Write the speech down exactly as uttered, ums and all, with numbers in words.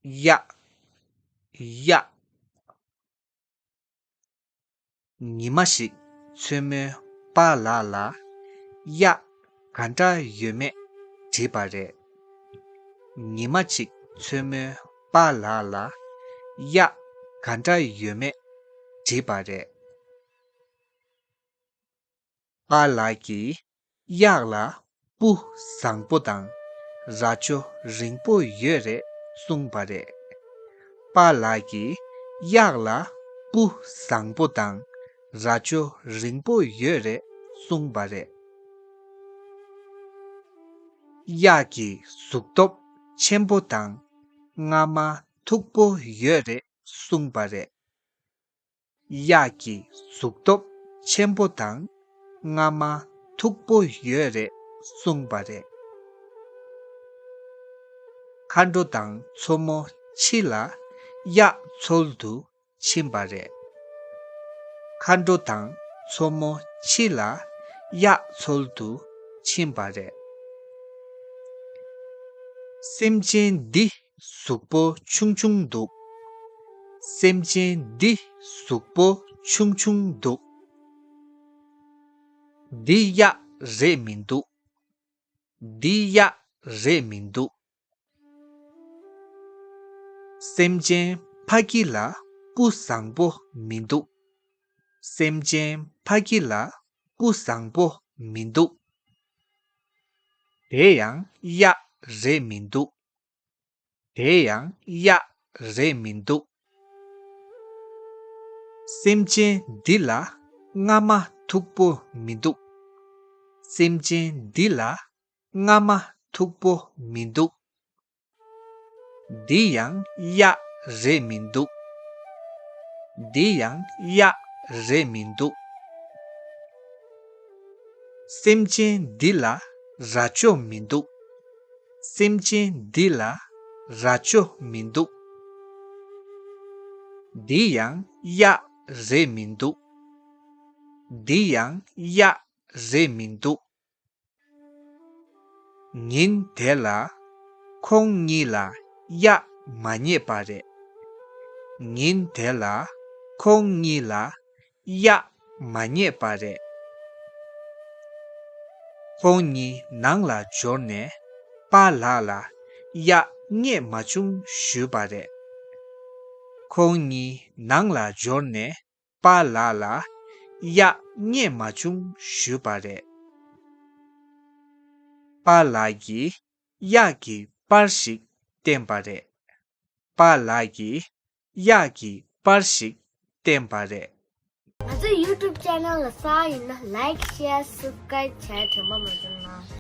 གཡག་གཡག་ཉི་མ་ཞིག་མཚོ་མོས་པཱ་ལགས་ལ་གཡག་ག་འདྲ་ཡོད་མེད་དྲིས་པ་རེད། ཉི་མ་གཅིག་མཚོ་མོས་པཱ་ལགས་ལ་གཡག་ག་འདྲ་ཡོད་མེད་དྲིས་པ་རེད། པཱ་ལགས་ཀྱིས་གཡག་ལ་སྤུ་བཟང་པོ་དང་རྭ་ཅོ་རིང་པོ་ཡོད་རེད་གསུངས་པ་རེད། པཱ་ལགས་ཀྱིས་གཡག་ལ་སྤུ་བཟང་པོ་དང་རྭ་ཅོ་རིང་པོ་ཡོད་རེད་གསུངས་པ་རེད། གཡག་གི་གཟུགས་སྟོབས་ཆེན་པོ་དང་རྔ་མ་མཐུག་པོ་ཡོད་རེད་གསུངས་པ་རེད། གཡག་གི་གཟུགས་སྟོབས་ཆེན་པོ་དང་རྔ་མ་མཐུག་པོ་ཡོད་རེད་གསུངས་པ་རེད། མཁའ་འགྲོ་དང་མཚོ་མོ་ཕྱི་ལ་གཡག་འཚོལ་དུ་ཕྱིན་པ་རེད། མཁའ་འགྲོ་དང་མཚོ་མོ་ཕྱི་ལ་གཡག་འཚོལ་དུ་ཕྱིན་པ་རེད། སེམས་ཅན་འདི་གཟུགས་པོ་ཆུང་ཆུང་འདུག་སེམས་ཅན་འདི་གཟུགས་པོ་ཆུང་ཆུང་འདུག་འདི་གཡག་རེད་མི་འདུག་འདི་གཡག་རེད་མི་འདུག་སེམས་ཅན་ཕ་གི་ལ་སྤུ་བཟང་པོ་མི་འདུག་སེམས་ཅན་ཕ་གི་ལ་སྤུ་བཟང་པོ་མི་འདུག་དེ་ཡང་གཡག་རེད་མི་འདུག་དེ་ཡང་གཡག་རེད་མི་འདུག་སེམས་ཅན་འདི་ལ་རྔ་མ་མཐུག་པོ་མི་འདུག་སེམས་ཅན་འདི་ལ་རྔ་མ་མཐུག་པོ་མི་འདུག་འདི་ཡང་གཡག་རེད་མི་འདུག་འདི་ཡང་གཡག་རེད་མི་འདུག་སེམས་ཅན་འདི་ལ་རྭ་ཅོ་མི་འདུག་སེམས་ཅན་འདི་ལ་རྭ་ཅོ་མི་འདུག་འདི་ཡང་གཡག་རེད་མི་འདུག་འདི་ཡང་གཡག་རེད་མི་འདུག་ཉིན་དེ་ལ་ཁོང་གཉིས་ལ་གཡག་མ་རྙེད་པ་རེད། ཉིན་དེ་ལ་ཁོང་གཉིས་ལ་གཡག་མ་རྙེད་པ་རེད། ཁོང་གཉིས་ནང་ལ་འབྱོར་ནས་པཱ་ལགས་ལ་གཡག་རྙེད་མ་བྱུང་ཞུས་པ་རེད། ཁོང་གཉིས་ནང་ལ་འབྱོར་ནས་པཱ་ལགས་ལ་གཡག་རྙེད་མ་བྱུང་ཞུས་པ་རེད། པཱ་ལགས་ཀྱིས་གཡག་གི་པར་ཞིག་བསྟན་པ་རེད། པཱ་ལགས་ཀྱིས་གཡག་གི་པར་ཞིག་བསྟན་པ་རེད། ང་ཚོའི་YouTube channel ལ་གསར་ཡིན་ན་like, share, subscribe བྱས་དྲན་པ་མ་བྱུང་ན།